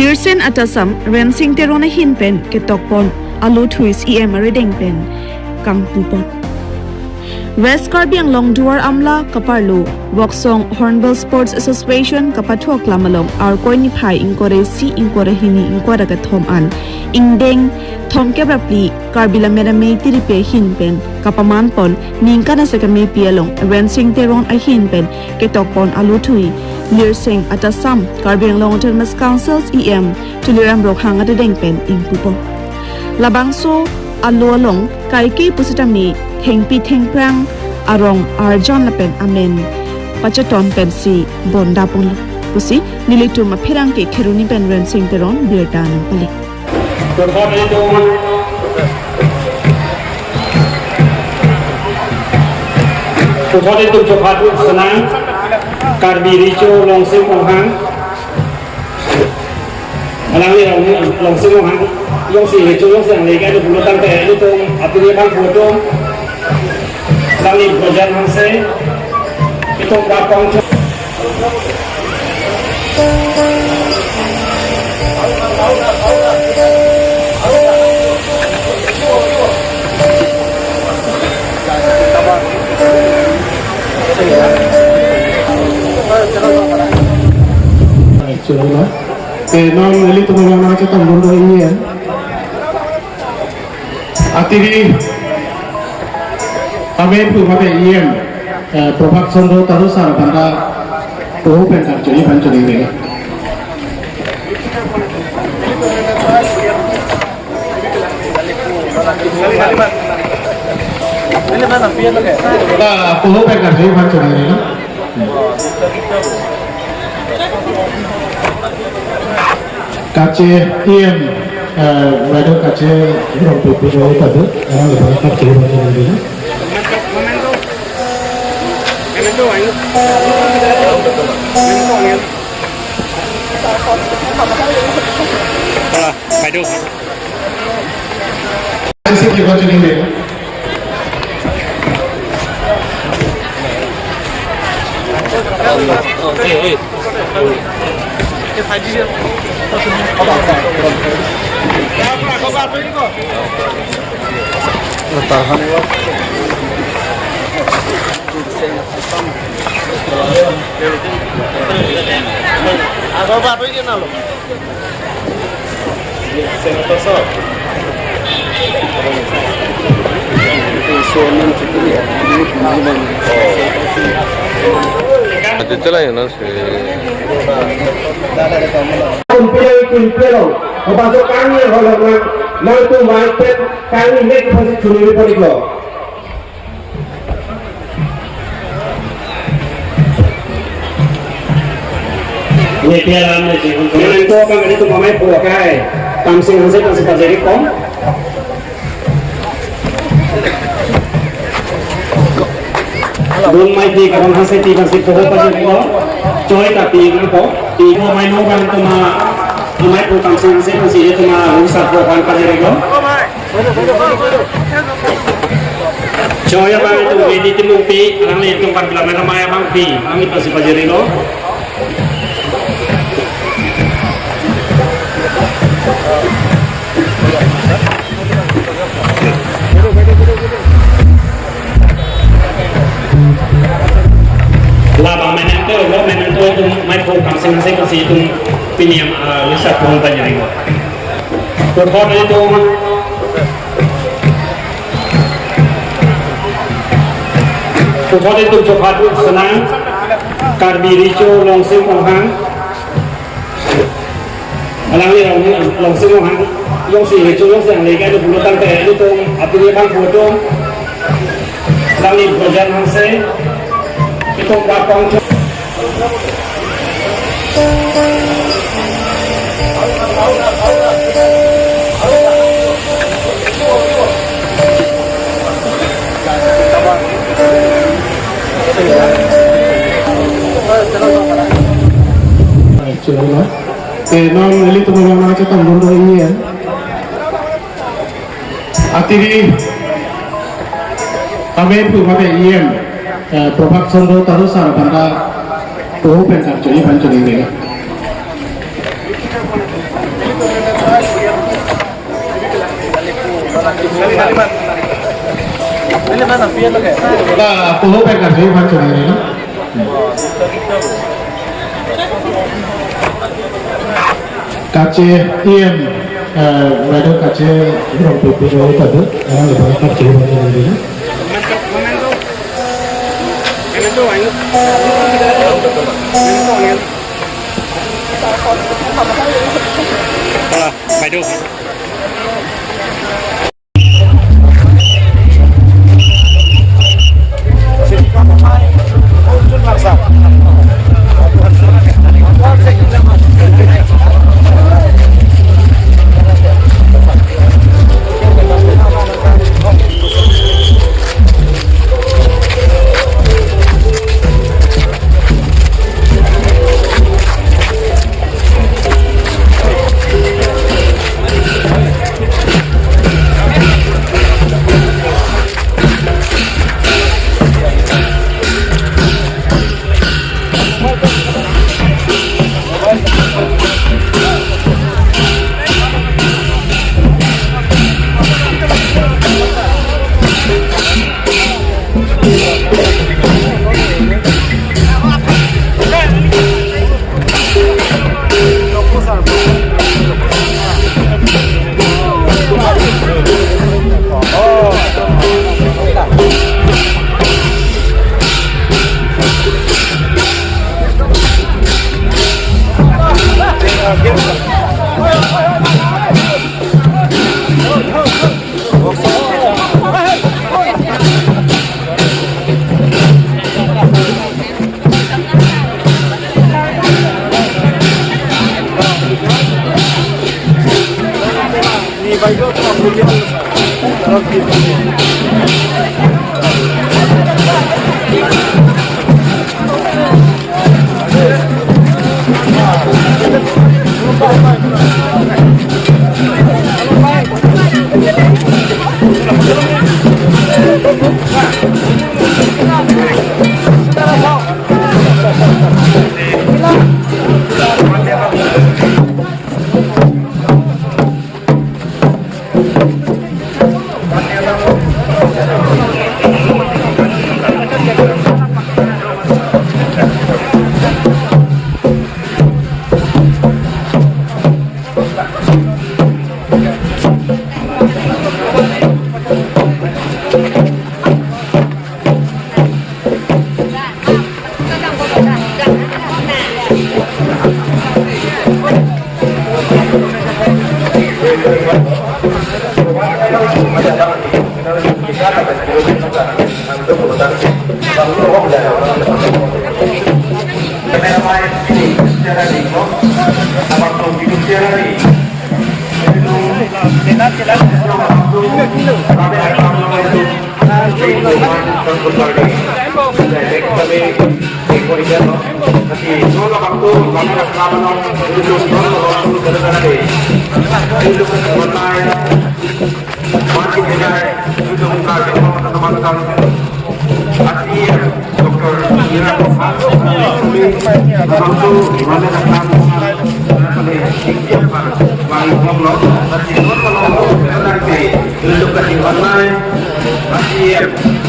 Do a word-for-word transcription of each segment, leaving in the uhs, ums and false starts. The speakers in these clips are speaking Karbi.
Birsen Atasam Rensing Teron ahin pen ketokpon alothui C E M arideng pen kangpupon. West Karbi Anglong Duar Amla kaparlo Voksong Hornbill Sports Association kapathuaklam along Arkoi niphai ingkoi ra isi, ingkoi ra hini, ingkoi ra kethom an ingdeng thomkep ra phli Karbi Lammet Amei tiripi ahin pen kapamanpon ningkan asek amepi along Rensing Teron ahin pen ketokpon alothui Birsen Atasam Karbi Anglong Autonomous Council C E M Tuliram Ronghang arideng pen ingpupon. Labangso alo along kaike pusitame thengpi thengphrang arong arjan lapen amen pacheton pensi bondaponlo pusi nelitum apherangke Kheroni pen Rensing Teron birta nangpale. Puthot itum, puthot itum chokhat senang Karbi Recho Longsing Ronghang. Alangli Long, Longsing Ronghang, jongsi Recho Longsing Ronghang leka itu pulo tangte itum apini bang putum. Alangli Bojan Hanse, itum bapong. Eh, non nelitum abang nangchetong dun do ingni ya. Atiri, kami pu mate E M, eh, Prabhat Chandra Taru sir aphan ta poho pen karchoi aphan choningri. Ta poho pen karchoi aphan choningri. Kache E M, eh, madam Kache Rongpi pu jo tadu, orang lebih tak cuma cuma dulu. Hola, Baidu. Así que va a tener. Ate chala yun na si. Kumpiang kumpiang, kapaso kangni holang lang, nangtum mai pet kangni mek pasi chuniri paniklo. Nyepi alam ne sih. Memento kang ini tuh mamai pura kai. Kamsing Hanse, Kamsing Pajeri kong. Dun mai di Kamsing Hanse, di Kamsing Pajeri kong. Choi tapi nang kong. Di ko mai nong kang tuma mai pura Kamsing Hanse, Kamsing itu mah rusak ko kan Pajeri kong. Choi abang itum Bedi Timungpi, alangli itum Karbi Lammet Amei abangpi, alangli pasi pajirilo. Labang memento lo, memento itum mai pura Kamsing Hanse, Kamsing itum pini am, ah, rusak ko kan pajirilo. Puthot itum, puthot itum chokhat senang Karbi Recho Longsing Ronghang. Alangli Long, Longsing Ronghang, jongsi Recho Longsing Ronghang leka itu pulo tangte itum apini bang putum. Alangli Bojan Hanse, itum bapong. Eh, non nelitum abang nangchetong dun do ingni ya. Atiri, kami pu mate E M, eh, Prabhat Chandra Taru sir aphan ta poho pen karchoi aphan choningri. Nah, pulo pek kasi, Pak Suri, no? Kache, iem, eh, Madam Kache, Rongpipi, Rongpipi, tadi, eh, lepas Pak Suri, Pak Suri, no?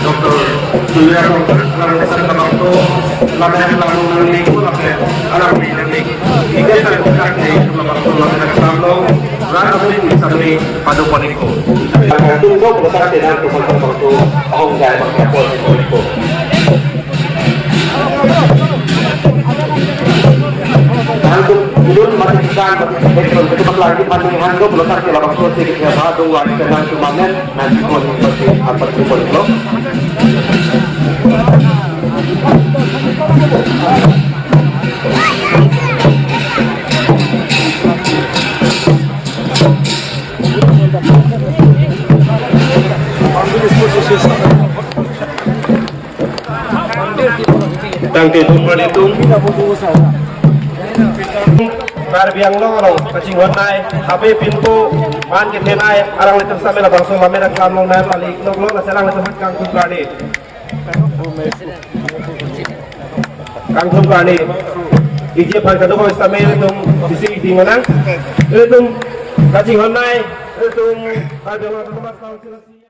Doctor Surya Rongkar, Rongkar Bangso, lapen lalu nangli ko lapen alam ni nangli. Ike tak tak ni Bangso lapen lalu ran amin samli padu poniko. Tunggu ko tak tenan ko Bangso ahong jai Bangso poniko. Tangkum ulun mati kan, betul betul lagi mati hando belum tak kira Bangso sih kita bahas dua kita nang cuma men. Nanti pon pasti apa pun lo. Tangte tum padi tum. Karbi Anglong along kachinghon nai, ape pinpo man kethenei, alanglitum sitame labangso lammet aklam longnei pali noklo, lasi alanglitum kangthum karni. Kangthum karni. Iji aphan kadokave sitame ilitum isi ding nang. Ilitum kachinghon nai, ilitum Karbi Anglong Autonomous Council.